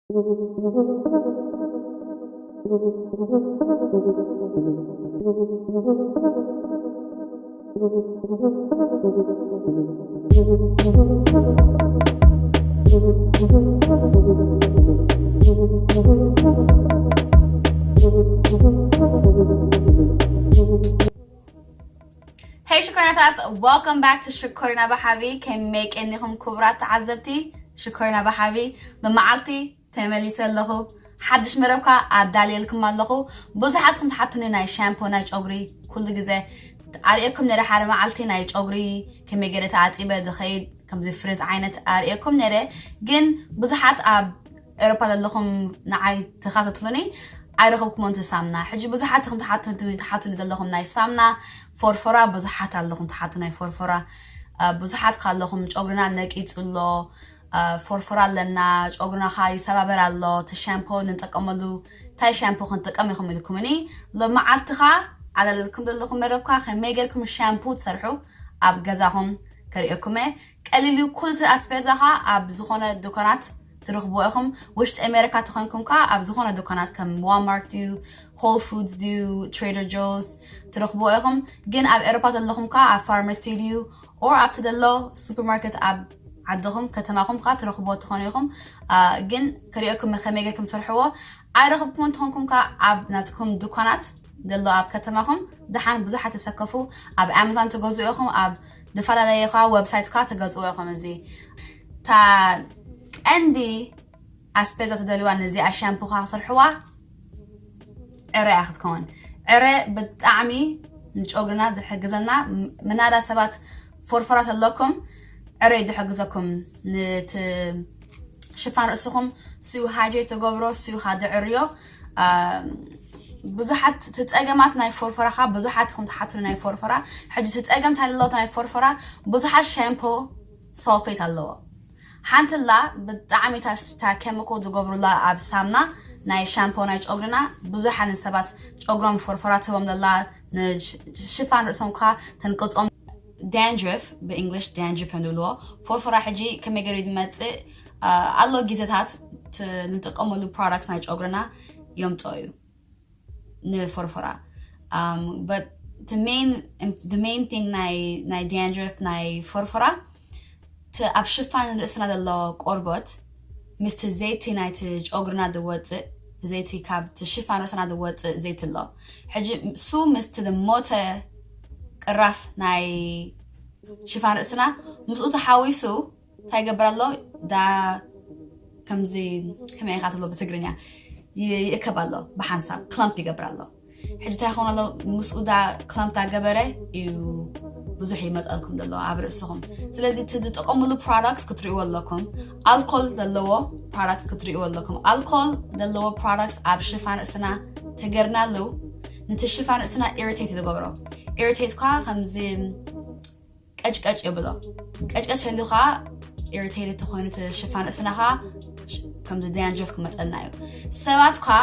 Hey ሽኮሪናታት፣ welcome back to ሽኮሪና ብሓቢ። ከመይ ቀኒኹም ክቡራት ተዓዘብቲ? ሽኮሪና ብሓቢ ብመዓልቲ ተመሊሰ ኣለኹ። ሓድሽ መረብካ ኣዳልየልኩም ኣለኹ። ብዙሓትኩም ትሓቱኒ ናይ ሻምፖ ናይ ጨጉሪ ኩሉ ግዜ ኣርእየኩም ነረ። ሓደ መዓልቲ ናይ ጨጉሪ ከመይ ገይረ ተኣጺበ ዝኸይድ ከምዚ ፍሪዝ ዓይነት ኣርእየኩም ነረ። ግን ብዙሓት ኣብ ኤውሮፓ ዘለኹም ንዓይ ተኻተትሉኒ ኣይረኸብኩሞን እቲ ሳምና። ሕጂ ብዙሓት ትኹም ትሓቱኒ ዘለኹም ናይ ሳምና ፎርፎራ ብዙሓት ኣለኹም ትሓቱ ናይ ፎርፎራ። ብዙሓት ካለኹም ጨጉርና ነቂጹ ኣሎ፣ ፎርፎራ ኣለና፣ ጨጉርና ካ ይሰባበር ኣሎ፣ እቲ ሻምፖ ንጥቀመሉ እንታይ ሻምፖ ክንጥቀም ኢኹም ኢልኩምኒ። ሎመዓልትኻ ኣዳለልኩም ዘለኹም መደብካ ከመይ ጌርኩም ሻምፖ ትሰርሑ ኣብ ገዛኹም ከርእየኩም እየ። ቀሊል እዩ። ኩሉ እቲ ኣስቤዛኻ ኣብ ዝኾነ ዱካናት ትረኽብዎ ኢኹም። ውሽጢ ኣሜሪካ ተኾንኩም ከኣ ኣብ ዝኾነ ዱካናት ከም ዋልማርት ድዩ፣ ሆል ፉድስ ድዩ፣ ትሬደር ጆስ ትረኽብዎ ኢኹም። ግን ኣብ ኤውሮፓ ዘለኹም ከኣ ኣብ ፋርማሲ ድዩ ኦር ኣብቲ ዘሎ ሱፐርማርኬት ኣብ ዓድኹም ከተማኹም ከኣ ትረኽብዎ ትኾኑ ኢኹም። ግን ክርእየኩም ከመይ ጌርኩም ትሰርሕዎ ኣይረኽብኩምን ተኾንኩም ከኣ ኣብ ናትኩም ዱካናት ዘሎ ኣብ ከተማኹም ደሓን ብዙሓት ተሰከፉ ኣብ ኣማዞን ትገዝኡ ኢኹም። ኣብ ዝተፈላለየ ከኣ ዌብሳይት ከኣ ትገዝኡ ኢኹም። እዚ እታ ቀንዲ ኣስቤዛ ትደልዋ ነዚኣ ሻምፖ ከኣ ክሰርሕዋ ዕረ እያ ክትከውን። ዕረ ብጣዕሚ ንጨጉርና ዝሕግዘና ምናዳ ሰባት ፎርፎራት ኣለኩም ዕረ እዩ ዝሕግዘኩም። ነቲ ሽፋን ርእስኹም ስዩ ሃይድሬት ትገብሮ፣ ስዩ ከኣ ዘዕርዮ። ብዙሓት ትጸገማት ናይ ፎርፎራ ከኣ ብዙሓት ኢኹም ትሓቱኒ ናይ ፎርፎራ። ሕጂ ትጸገም እንታይ ኣለዎ ናይ ፎርፎራ? ብዙሓት ሻምፖ ሶልፌት ኣለዎ። ሓንቲ ላ ብጣዕሚ እታ ኬሚኮ ዝገብሩላ ኣብ ሳምና ናይ ሻምፖ ናይ ጨጉርና ብዙሓት ሰባት ጨጉሮም ፎርፎራ ትህቦም ዘላ ንሽፋን ርእሶም ከኣ ተንቅጾም። ዳንድረፍ ብእንግሊሽ ዳንድረፍ እዮም ዝብልዎ። ፎርፎራ ሕጂ ከመይ ገይሩ ዝመጽእ ኣሎ ግዜታት ንጥቀመሉ ፕሮዳክት ናይ ጨጉርና የምጽኦ እዩ ንፎርፎራ። But the main thing ናይ ዳንድረፍ ናይ ፎርፎራ እቲ ኣብ ሽፋን ርእስና ዘሎ ቆርቦት ምስቲ ዘይቲ ናይቲ ጨጉርና ዝወፅእ ዘይቲ ካብቲ ሽፋን ርእስና ዝወፅእ ዘይቲ ኣሎ። ሕጂ እሱ ምስቲ ዝሞተ ቅራፍ ናይ ሽፋን ርእስና ምስኡ ተሓዊሱ እንታይ ይገብር ኣሎ? ዳ ከምዚ ከመይ ኢኻ ትብሎ ብትግርኛ ይእከብ ኣሎ፣ ብሓንሳብ ክለምፕ ይገብር ኣሎ። ሕጂ እንታይ ይኸውን ኣሎ? ምስኡ ዳ ክለምፕ ዳገበረ እዩ ብዙሕ ይመፀልኩም ዘሎ ኣብ ርእስኹም። ስለዚ እቲ ዝጥቀምሉ ፕሮዳክትስ ክትርእይዎ ኣለኩም። ኣልኮል ዘለዎ ፕሮዳክትስ ክትርእይዎ ኣለኩም። ኣልኮል ዘለዎ ፕሮዳክትስ ኣብ ሽፋን ርእስና ተገርናሉ ነቲ ሽፋን ርእስና ኢሪቴት ዝገብሮ ኢሪቴት ኳ ከምዚ ቀጭቀጭ የብሎ። ቀጭቀጭ እንዲ ኸዓ ኢሪቴትድ ተኾይኑ እቲ ሽፋን ርእስና ኸዓ ከምዚ ዳንድረፍ ክመፀልና እዩ። ሰባት ኳ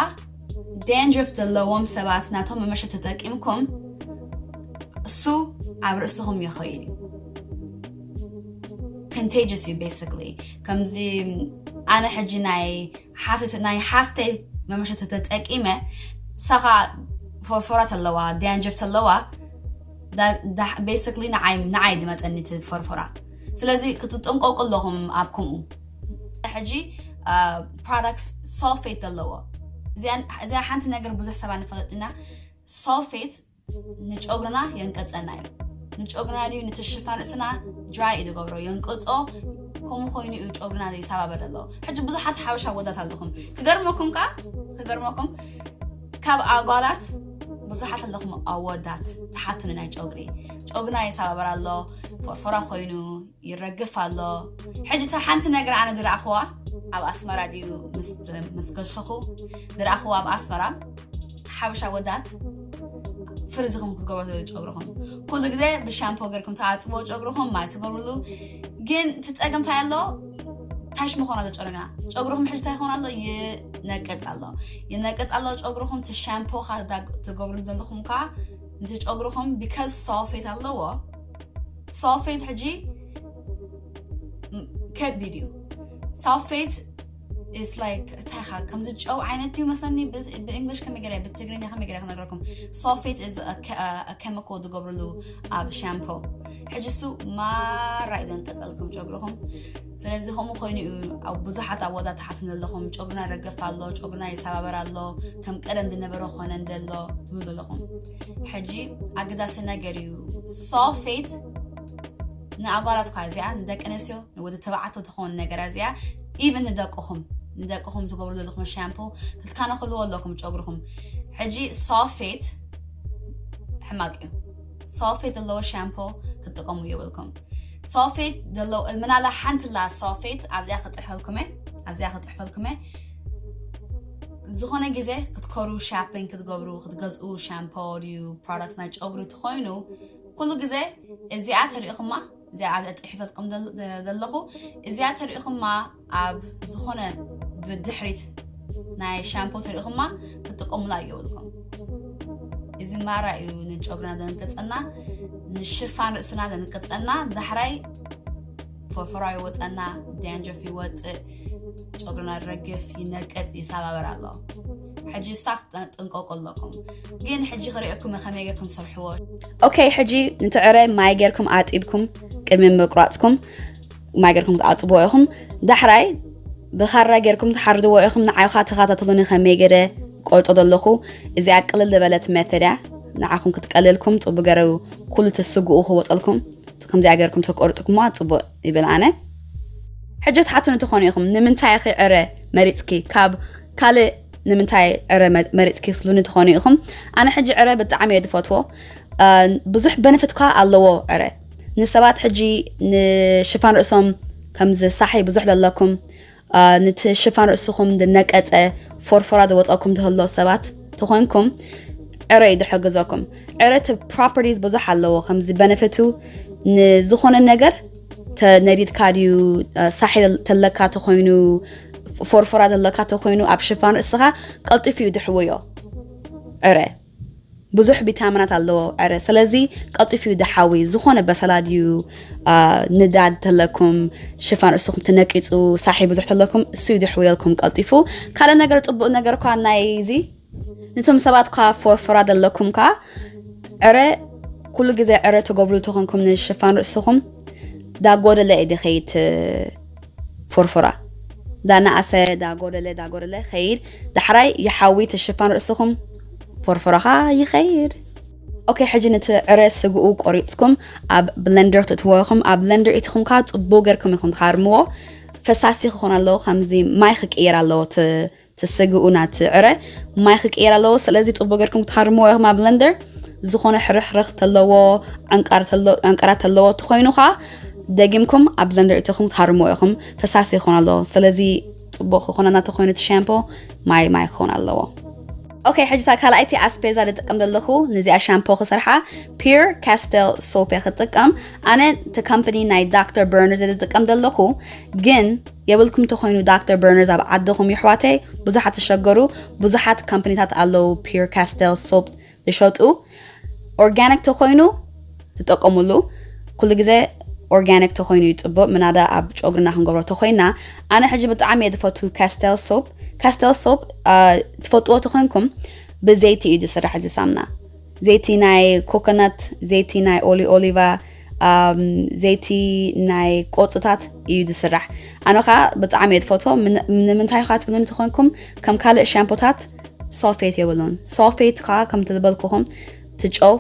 ዳንድረፍ ዘለዎም ሰባት ናቶም መመሸ ተጠቂምኩም እሱ ኣብ ርእስኹም ይኸይድ እዩ። ኮንቴጀስ እዩ basically። ከምዚ ኣነ ሕጂ ናይ ሓፍተ ናይ ሓፍተይ መመሸ ተተጠቂመ ሳኻ ፎርፎራት ኣለዋ ዳንድረፍ ኣለዋ basically ንዓይ ንዓይ ድመፀኒ እቲ ፎርፎራ። ስለዚ ክትጥንቀቁ ኣለኹም ኣብ ከምኡ። ሕጂ ፕሮዳክትስ ሶልፌት ዘለዎ እዚኣ ሓንቲ ነገር ብዙሕ ሰባት ንፈልጥ ኢና። ሶልፌት ንጨጉርና የንቀፀና እዩ። ንጨጉርና ድዩ ነቲ ሽፋን ርእስና ድራይ እዩ ዝገብሮ፣ የንቅፆ። ከምኡ ኮይኑ እዩ ጨጉርና ዘይሰባበር ዘሎ። ሕጂ ብዙሓት ሓበሻ ኣወዳት ኣለኹም ክገርመኩም ከ ክገርመኩም ካብ ኣጓላት ብዙሓት ኣለኹም ኣወዳት ትሓቱኒ ናይ ጨጉሪ ጨጉርና ይሰባበር ኣሎ፣ ፎርፎራ ኮይኑ ይረግፍ ኣሎ። ሕጂ እታ ሓንቲ ነገር ኣነ ዝረኣኽዋ ኣብ ኣስመራ ድዩ ምስ ገሸኹ ዝረኣኽዋ ኣብ ኣስመራ ሓበሻ ወዳት ፍርዝኹም ክትገብሩ ጨጉርኹም ኩሉ ግዜ ብሻምፖ ገርኩም ተኣጥቦ ጨጉርኹም ማይ ትገብርሉ። ግን እቲ ፀገም እንታይ ኣሎ? ታሽ ምኾና ጨጉርና ጨጉርኹም ሕጂ እንታይ ይኾን ኣሎ? ይነቅፅ ኣሎ ይነቅፅ ኣሎ ጨጉርኹም እቲ ሻምፖ ትገብርሉ ዘለኹም ከዓ ነቲ ጨጉርኹም because sulfate ኣለዎ። sulfate ሕጂ ከቢድ እዩ። sulfate it's like እንታይ ኻ ከምዚ ጨው ዓይነት እዩ መስለኒ። ብእንግሊሽ ከመይ ገይረ ብትግርኛ ከመይ ገይረ ክነግረኩም። Sulfate is a chemical ዝገብርሉ ኣብ ሻምፖ። ሕጂ እሱ ማራ እዩ ዘንቀፀልኩም ጨጉርኹም። ስለዚ ከምኡ ኮይኑ እዩ ኣብ ብዙሓት ኣወዳት ትሓትኑ ዘለኹም ጨጉርና ረገፍ ኣሎ፣ ጨጉርና ይሰባበር ኣሎ፣ ከም ቀደም ዝነበረ ኮነ እንደሎ ትብሉ ዘለኹም። ሕጂ ኣገዳሲ ነገር እዩ። Sulfate ንኣጓላት እኳ እዚኣ ንደቂ ኣንስትዮ ንወዲ ተባዕቶ ትኸውን ነገር እዚኣ ኢቭን ንደቅኹም ንደቅኹም ትገብሩ ዘለኹም ሻምፖ ክትካነኽልዎ ኣለኩም ጨጉርኹም። ሕጂ Sulfate ሕማቅ እዩ። Sulfate ዘለዎ ሻምፖ ክትጥቀሙ የብልኩም። Sulfate ዘለዎ ምናላ ሓንቲ ላ Sulfate ኣብዚኣ ክፅሕፈልኩም እየ ኣብዚኣ ክፅሕፈልኩም እየ። ዝኾነ ግዜ ክትከሩ ሻፒንግ ክትገብሩ ክትገዝኡ ሻምፖ ድዩ ፕሮዳክት ናይ ጨጉሪ ትኾይኑ ኩሉ ግዜ እዚኣ ተሪእኹማ እዚኣ ኣብ ፅሒፈልኩም ዘለኹ እዚኣ ተሪእኹማ ኣብ ዝኾነ ብድሕሪት ናይ ሻምፖ ተሪእኹማ ክትጥቀሙላ እየብልኩም። እዚ ማራ እዩ ንጨጉርና ዘንቅፀና ንሽፋን ርእስና ዘንቅፀና ዳሕራይ ፎርፎራ ይወፀና፣ ዳንድረፍ ይወፅእ፣ ጨጉርና ረግፍ ይነቅፅ ይሰባበር ኣሎ። ሕጂ ሳክ ጥንቀቁ ኣለኩም። ግን ሕጂ ክርእየኩም ከመይ ጌርኩም ትሰርሕዎ። ኦኬ ሕጂ ንትዕረ ማይ ጌርኩም ኣጢብኩም ቅድሚ ምቁራፅኩም ማይ ጌርኩም ትኣጥብዎ ኢኹም። ዳሕራይ ብኻራ ጌርኩም ትሓርድዎ ኢኹም። ንዓይኻ ተኸታተሉኒ ከመይ ገደ ቆርጦ ዘለኹ። እዚኣ ቅልል ዝበለት ሜተድ እያ። ንዓኹም ክትቀልልኩም ፅቡቅ ገይሩ ኩሉ ትስግኡ ክወፀልኩም። ከምዚኣ ገርኩም ተቆርጥኩማ ፅቡቅ ይብል ኣነ። ሕጂ ትሓትኒ ትኾኑ ኢኹም ንምንታይ ኢኺ ዕረ መሪፅኪ ካብ ካልእ ንምንታይ ዕረ መሪፅኪ ትብሉኒ ትኾኑ ኢኹም። ኣነ ሕጂ ዕረ ብጣዕሚ እየ ዝፈትዎ። ብዙሕ በነፊት ኳ ኣለዎ ዕረ። ንሰባት ሕጂ ንሽፋን ርእሶም ከምዚ ሳሒ ብዙሕ ዘለኩም ነቲ ሽፋን ርእስኹም ዝነቀፀ ፎርፎራ ዝወፀኩም ተህሎ ሰባት ተኾንኩም ዕረ እዩ ዝሕግዘኩም። ዕረ እቲ ፕሮፐርቲስ ብዙሕ ኣለዎ ከምዚ በነፊቱ ንዝኾነ ነገር ተነዲድካ ድዩ ሳሒ ተለካ ተኾይኑ ፎርፎራ ዘለካ ተኾይኑ ኣብ ሽፋን ርእስኻ ቀልጢፉ እዩ ዝሕውዮ ዕረ። ብዙሕ ቪታሚናት ኣለዎ ዕረ። ስለዚ ቀልጢፉ እዩ ዝሓዊ። ዝኾነ በሰላ ድዩ ንዳድ ተለኩም ሽፋን ርእስኹም ተነቂፁ ሳሒ ብዙሕ ተለኩም እሱ እዩ ዝሕውየልኩም ቀልጢፉ። ካልእ ነገር ፅቡቅ ነገር እኳ ናይ እዚ ንቶም ሰባት እኳ ፎርፎራ ዘለኩም ከ ዕረ ኩሉ ግዜ ዕረ ተገብሩ ተኾንኩም ንሽፋን ርእስኹም ዳጎደለ እዩ ድኸይት ፎርፎራ ዳናኣሰ ዳጎደለ ዳጎደለ ኸይድ ዳሕራይ ይሓዊ ትሽፋን ርእስኹም ፎርፎራኻ ይኸይድ። ኦኬ ሕጂ ነቲ ዕረ ስግኡ ቆሪፅኩም ኣብ ብለንደር ትእትዎ ኢኹም። ኣብ ብለንደር ኢትኹም ከዓ ፅቡቅ ገርኩም ኢኹም ትሃርምዎ። ፈሳሲ ክኾን ኣለዎ ከምዚ ማይ ክቅየር ኣለዎ ትስግኡ ናቲ ዕረ ማይ ክቅየር ኣለዎ። ስለዚ ፅቡቅ ገርኩም ክትሃርምዎ ኢኹም ኣብ ብለንደር። ዝኾነ ሕርሕርኽ ተለዎ ዕንቀራት ተለዎ ተኾይኑ ከዓ ደጊምኩም ኣብ ብለንደር ኢትኹም ክትሃርምዎ ኢኹም። ፈሳሲ ይኾን ኣለዎ። ስለዚ ፅቡቅ ክኾነና ተኾይኑ እቲ ሻምፖ ማይ ማይ ክኾን ኣለዎ። ኦኬ ሕጂ እታ ካልኣይቲ ኣስፔዛ ዝጥቀም ዘለኹ ነዚኣ ሻምፖ ክሰርሓ ፒር ካስተል ሶፕ እየ ክጥቀም። ኣነ እቲ ካምፕኒ ናይ ዳክተር በርነርስ እየ ዝጥቀም ዘለኹ። ግን የብልኩም ተኾይኑ ዳክተር በርነርስ ኣብ ዓድኹም ይሕዋተይ ብዙሓት ተሸገሩ። ብዙሓት ካምፕኒታት ኣለዉ ፒር ካስተል ሶፕ ዝሸጡ። ኦርጋኒክ ተኾይኑ ትጠቀሙሉ። ኩሉ ግዜ ኦርጋኒክ ተኾይኑ እዩ ፅቡቅ ምናዳ ኣብ ጨጉርና ክንገብሮ ተኾይና። ኣነ ሕጂ ብጣዕሚ እየ ዝፈቱ ካስተል ሶፕ። ካስተል ሶፕ ትፈጥዎ ተኾይንኩም ብዘይቲ እዩ ዝስራሕ እዚ ሳምና። ዘይቲ ናይ ኮኮናት ዘይቲ ናይ ኦሊ ኦሊቫ ዘይቲ ናይ ቆፅታት እዩ ዝስራሕ። ኣነ ከዓ ብጣዕሚ እየ ዝፈትዎ። ንምንታይ ካ ትብሉኒ ተኾንኩም ከም ካልእ ሻምፖታት ሶልፌት የብሉን። ሶልፌት ከዓ ከም ዝበልኩኹም ትጨው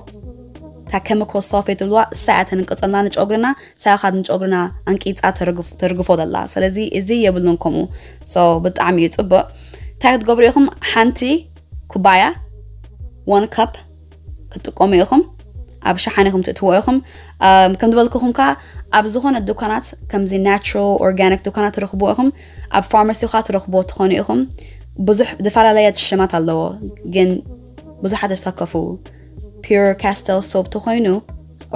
እታ ከሚኮ ሶልፌት ዝብልዋ እሳ እያ ተንቅፀልና ንጨጉርና። እሳ እያ ከዓ ንጨጉርና ኣንቂፃ ተርግፎ ዘላ። ስለዚ እዚ የብሉን ከምኡ። ብጣዕሚ እዩ ፅቡቅ። እንታይ ክትገብሩ ኢኹም? ሓንቲ ኩባያ one cup ክትጥቀሙ ኢኹም። ኣብ ሸሓነ ኢኹም ትእትዎ ኢኹም። ከም ዝበልኩኹም ከዓ ኣብ ዝኾነ ድኳናት ከምዚ ናቹራል ኦርጋኒክ ድኳናት ትረኽብዎ ኢኹም። ኣብ ፋርማሲ ከዓ ትረኽብዎ ትኾኑ ኢኹም። ብዙሕ ዝተፈላለየ ሽማት ኣለዎ፣ ግን ብዙሓት ዝተከፉ ፒር ካስተል ሶፕ ተኾይኑ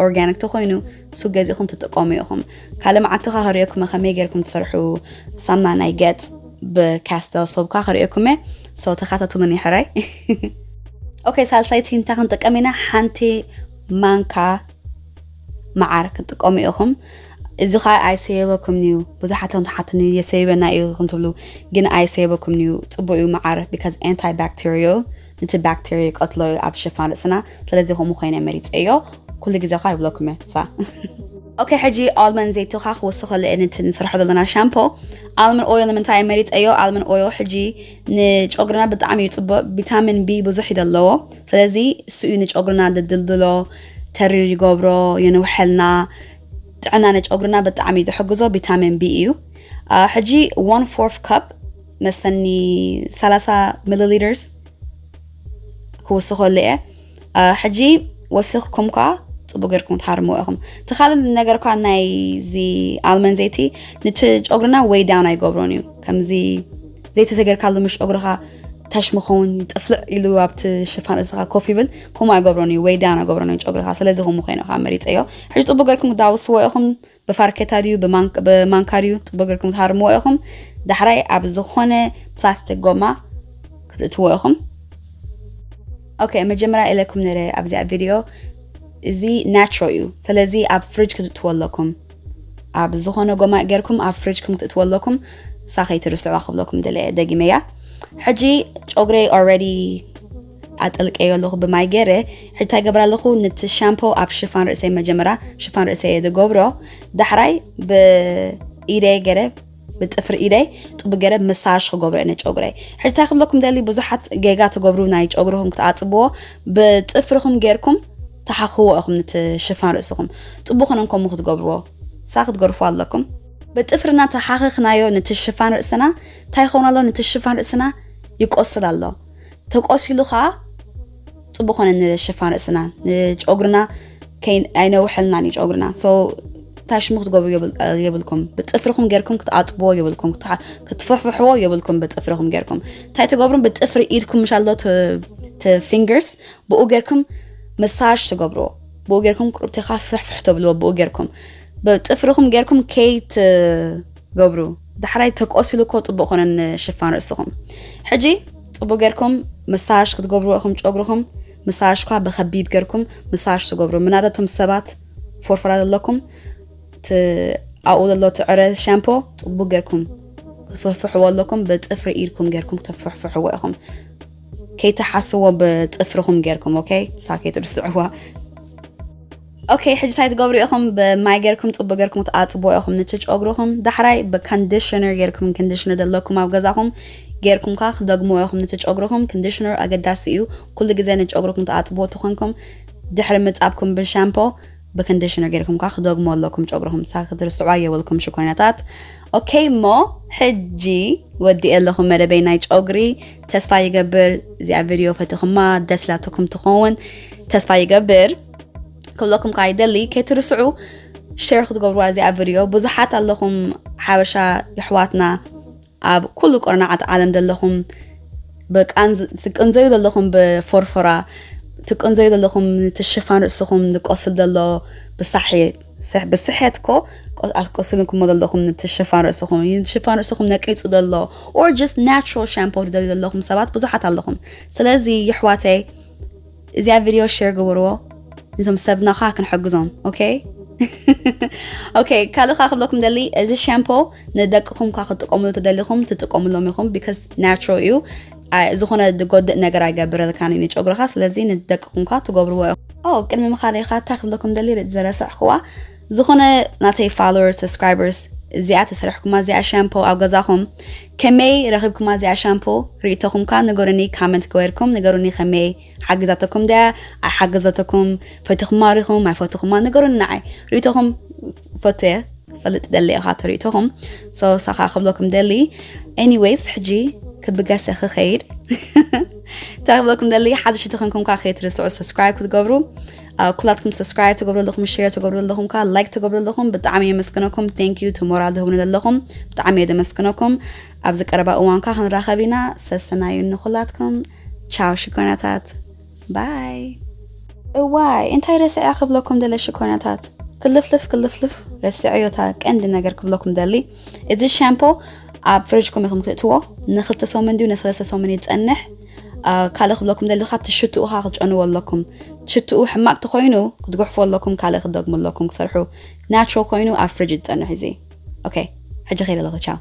ኦርጋኒክ ተኾይኑ እሱ ገዚእኹም ትጥቀሙ ኢኹም። ካልእ መዓልቲ ከዓ ክርእየኩም ከመይ ጌርኩም ትሰርሑ ሳምና ናይ ገፅ ብካስተል ሶፕ ከዓ ክርእየኩም እየ። ተኸታተሉኒ ሕራይ። ኦኬ ሳልሳይቲ እንታይ ክንጥቀም ኢና? ሓንቲ ማንካ መዓር ክትጥቀሙ ኢኹም። እዚ ኸዓ ኣይሰየበኩም እዩ። ብዙሓቶም ትሓቱኒ፣ "የሰይበና እዩ" ኢኹም ትብሉ፣ ግን ኣይሰየበኩም እዩ። ጽቡቅ እዩ፣ መዓር፣ because antibacterial፣ ነቲ ባክቴርያ ይቀትሎ እዩ ኣብ ሽፋን ርእስና። ስለዚ ከምኡ ኮይነ መሪጸዮ። ኩሉ ግዜ ኸዓ ይብለኩም እየ። ሳ ኦኬ፣ ሕጂ ኣልመንድ ዘይትኻ ክወስኸሉ እየ ነቲ ንሰርሖ ዘለና ሻምፖ። ኣልመንድ ኦይል ንምንታይ መሪጸዮ? ኣልመንድ ኦይል ሕጂ ንጨጉርና ብጣዕሚ እዩ ጽቡቅ፣ ቪታሚን ቢ ብዙሕ እዩ ዘለዎ። ስለዚ እሱ እዩ ንጨጉርና ድድልድሎ፣ ተሪር ይገብሮ፣ የንውሐልና፣ ጥዕና ንጨጉርና ብጣዕሚ እዩ ዝሕግዞ፣ ቪታሚን ቢ እዩ። አ፣ ሕጂ one fourth cup መስተኒ ሰላሳ ሚሊ ሊትርስ ክውስኸሉ እየ። አ፣ ሕጂ ወሲኽኩም ከኣ ጽቡቅ ጌርኩም ትሃርምዎ ኢኹም። እቲ ካልእ ነገር ከኣ ናይዚ ኣልመንድ ዘይቲ ነቲ ጨጉርና ወይ ዳውን ኣይገብሮን እዩ። ከምዚ ዘይቲ ተገርካሉ ምሽ ጨጉርኻ ታሽ መኸውን ይጥፍልዕ ኢሉ ኣብቲ ሽፋን ርእስኻ ኮፍ ይብል፣ ከምኡ ኣይገብሮን እዩ፣ ወይ ዳውን ኣይገብሮን እዩ ጨጉርኻ። ስለዚ ከምኡ ኮይኑ ከኣ መሪጸዮ። ሕጂ ጽቡቅ ጌርኩም ዳውስዎ ኢኹም። ብፋርኬታ ድዩ ብማንክ-፣ ብማንካ ድዩ ጽቡቅ ጌርኩም ትሃርምዎ ኢኹም። ዳሕራይ ኣብ ዝኾነ ፕላስቲክ ጎማ ክትእትዎ ኢኹም። ኦኬ፣ መጀመርያ ኢለኩም ነረ ኣብዚኣ ቪድዮ፣ እዚ ናቹራል እዩ። ስለዚ ኣብ ፍሪጅ ክትእትዎ ኣለኩም። ኣብ ዝኾነ ጎማ ጌርኩም ኣብ ፍሪጅኩም ክትእትዎ ኣለኩም። እሳ ከይትርስዑዋ ክብለኩም ደለ እየ፣ ደጊመያ። ሕጂ ጨጉረይ ኦልሬዲ ኣጠልቀዮ ኣለኹ ብማይ ገይረ። ሕጂ እንታይ ገብር ኣለኹ? ነቲ ሻምፖ ኣብ ሽፋን ርእሰይ፣ መጀመርያ ሽፋን ርእሰይ እየ ዝገብሮ። ዳሕራይ ብኢደይ ገይረ፣ ብጥፍሪ ኢደይ ጥቡቅ ገይረ መሳጅ ክገብሮ እየ ንጨጉረይ። ሕጂ እንታይ ክብለኩም ደሊ፣ ብዙሓት ጌጋ ትገብሩ፣ ናይ ጨጉርኹም ክትኣጽብዎ ብጥፍርኹም ጌርኩም ተሓኽዎ ኢኹም ነቲ ሽፋን ርእስኹም። ጥቡቅ ኮነን ከምኡ ክትገብርዎ፣ ሳ ክትገርፉ ኣለኩም። ብጥፍርና ተሓኽኽናዮ ነቲ ሽፋን ርእስና፣ እንታይ ይኸውን ኣሎ? ነቲ ሽፋን ርእስና ይቆስል ኣሎ። ተቆሲሉ ኸዓ ጽቡቅ ኮነ ንሽፋን ርእስና፣ ንጨጉርና ከይ-፣ ኣይነውሐልናን እዩ ጨጉርና። ሶ እንታይ ሽሙ ክትገብሩ የብል-፣ የብልኩም። ብጥፍርኹም ጌርኩም ክትኣጥብዎ የብልኩም። ክትሓ-፣ ክትፍሕፍሕዎ የብልኩም ብጥፍርኹም ጌርኩም። እንታይ ትገብሩ? ብጥፍሪ ኢድኩም ምሽ ኣሎ ት-፣ ት-፣ ፊንገርስ፣ ብኡ ጌርኩም መሳጅ ትገብርዎ። ብኡ ጌርኩም ቁርብቴኻ ፍሕፍሕ ተብልዎ ብኡ ጌርኩም። ብጥፍርኹም ጌርኩም ከይትገብሩ። ዳሕራይ ተቆሲሉ እኮ ጽቡቅ ኮነን ሽፋን ርእስኹም። ሕጂ ጽቡቅ ጌርኩም መሳጅ ክትገብርዎ ኢኹም ጨጉርኹም። መሳጅ ኳ ብኸቢብ ጌርኩም መሳጅ ትገብሩ። ምናልባት እቶም ሰባት ፎርፈራ ዘለኩም ት-፣ ኣብኡ ዘሎ ትዕረ ሻምፖ ጽቡቅ ጌርኩም ክትፍሕፍሕዎ ኣለኩም። ብጥፍሪ ኢድኩም ጌርኩም ክትፍሕፍሕዎ ኢኹም። ከይትሓስዎ ብጥፍርኹም ጌርኩም፣ ኦኬ? ሳ ከይትርስዕዋ። ኦኬ፣ ሕጂ እንታይ ትገብሩ ኢኹም? ብማይ ጌርኩም ጽቡቅ ጌርኩም ትኣጽብዎ ኢኹም ነቲ ጨጉርኹም። ዳሕራይ ብኮንዲሽነር ጌርኩም፣ ኮንዲሽነር ዘለኩም ኣብ ገዛኹም ጌርኩም ከኣ ክደግምዎ ኢኹም ነቲ ጨጉርኹም። ኮንዲሽነር ኣገዳሲ እዩ። ኩሉ ግዜ ንጨጉርኩም ትኣጽብዎ ተኾንኩም፣ ድሕሪ ምጻብኩም ብሻምፖ ብኮንዲሽነር ጌርኩም ከኣ ክደግሞ ኣለኩም ጨጉርኹም። ሳ ክትርስዑዋ የብልኩም ሽኮሪናታት። ኦኬ፣ እሞ ሕጂ ወዲኤ ኣለኹ መደበይ ናይ ጨጉሪ። ተስፋ ይገብር እዚኣ ቪድዮ ፈቲኹማ፣ ደስ ኢላትኩም ትኸውን ተስፋ ይገብር። ክብለኩም ከኣ ይደሊ፣ ከይትርስዑ ሼር ክትገብርዋ እዚኣ ቪድዮ። ብዙሓት ኣለኹም ሓበሻ የሕዋትና ኣብ ኩሉ ቆርናዓት ዓለም ዘለኹም፣ ብቃንዝ-፣ ትቅንዘዩ ዘለኹም ብፎርፎራ፣ ትቅንዘዩ ዘለኹም እቲ ሽፋን ርእስኹም ዝቆስል ዘሎ ብሳሕየት፣ ስሕ-፣ ብስሕየት እኮ ቆ-፣ ኣትቆስልኩሞ ዘለኹም እቲ ሽፋን ርእስኹም፣ እቲ ሽፋን ርእስኹም ነቂጹ ዘሎ፣ or just natural shampoo ትደልዩ ዘለኹም ሰባት ብዙሓት ኣለኹም። ስለዚ የሕዋተይ፣ እዚኣ ቪድዮ ሼር ግበርዎ፣ ነዞም ሰብና ኸዓ ክንሕግዞም። ኦኬ? ኦኬ፣ ካልእ ኸዓ ክብለኩም ደሊ፣ እዚ ሻምፖ ንደቅኹም ኸዓ ክትጥቀምሉ ተደሊኹም ትጥቀምሎም ኢኹም፣ because ናቹራል እዩ። አ-፣ ዝኾነ ዝጎድእ ነገር ኣይገብረልካን እዩ ንጨጉርኻ፣ ስለዚ ንደቅኹም ኸዓ ትገብርዎ ኢኹም። ኦ፣ ቅድሚ ምኻደይ ኸዓ እንታይ ክብለኩም ደሊ፣ ርድ-፣ ዝረሳዕክዋ፣ ዝኾነ ናተይ ፎሎወርስ፣ ሰብስክራይበርስ፣ እዚኣ ተሰሪሕኩማ፣ እዚኣ ሻምፖ ኣብ ገዛኹም ከመይ ረኺብኩማ፣ እዚኣ ሻምፖ ርእይቶኹም ኸዓ ንገሩኒ፣ ካመንት ገይርኩም ንገሩኒ፣ ከመይ ሓግዛተኩም ድያ ኣይሓገዘተኩም፣ ፈቲኹማ ሪኹም ኣይፈቲኹማ ንገሩኒ ንዓይ። ርእይቶኹም ፈቱ እየ ክፈልጥ ደሊ እየ፣ ኻቶ ርእይቶኹም። ሶ፣ ሳኻ ክብለኩም ደሊ። ኤኒዌይስ፣ ሕጂ ክብገሰ ክኸይድ። እንታይ ክብለኩም ደሊ፣ ሓድሽ ተኾንኩም ከኣ ከይትርስዑ ሰብስክራይብ ክትገብሩ። አ፣ ኩላትኩም ሰብስክራይብ ትገብሩ ኣለኹም፣ ሼር ትገብሩ ኣለኹም፣ ከኣ ላይክ ትገብሩ ኣለኹም፣ ብጣዕሚ የመስግነኩም። ቴንክ ዩ፣ እቲ ሞራል ትህቡኒ ዘለኹም ብጣዕሚ እየ ዘመስግነኩም። ኣብዚ ቀረባ እዋን ከኣ ክንራኸብ ኢና። ሰሰናዩ ንኹላትኩም። ቻው ሽኮናታት። ባይ። እዋይ፣ እንታይ ረሲዐ ክብለኩም ደለ ሽኮናታት። ክልፍልፍ፣ ክልፍልፍ፣ ረሲዐዮ እታ ቀንዲ ነገር ክብለኩም ደሊ። እዚ ሻምፖ ኣብ ፍሪጅኩም ኢኹም ክትእትዎ። ንኽልተ ሰሙን ድዩ ንሰለስተ ሰሙን ይጸንሕ። ካልእ ክብለኩም ደሊ ካብ ሽትኡ ከዓ ክትጨንዎ ኣለኩም። ሽትኡ ሕማቅ ተኮይኑ ክትጉሕፎ ኣለኩም፣ ካልእ ክትደግሙ ኣለኩም ክሰርሑ። ናቹራል ኮይኑ ኣብ ፍሪጅ ዝፀንሕ እዚ። ኦኬ፣ ሕጂ ከይደ ኣለኹ፣ ቻው።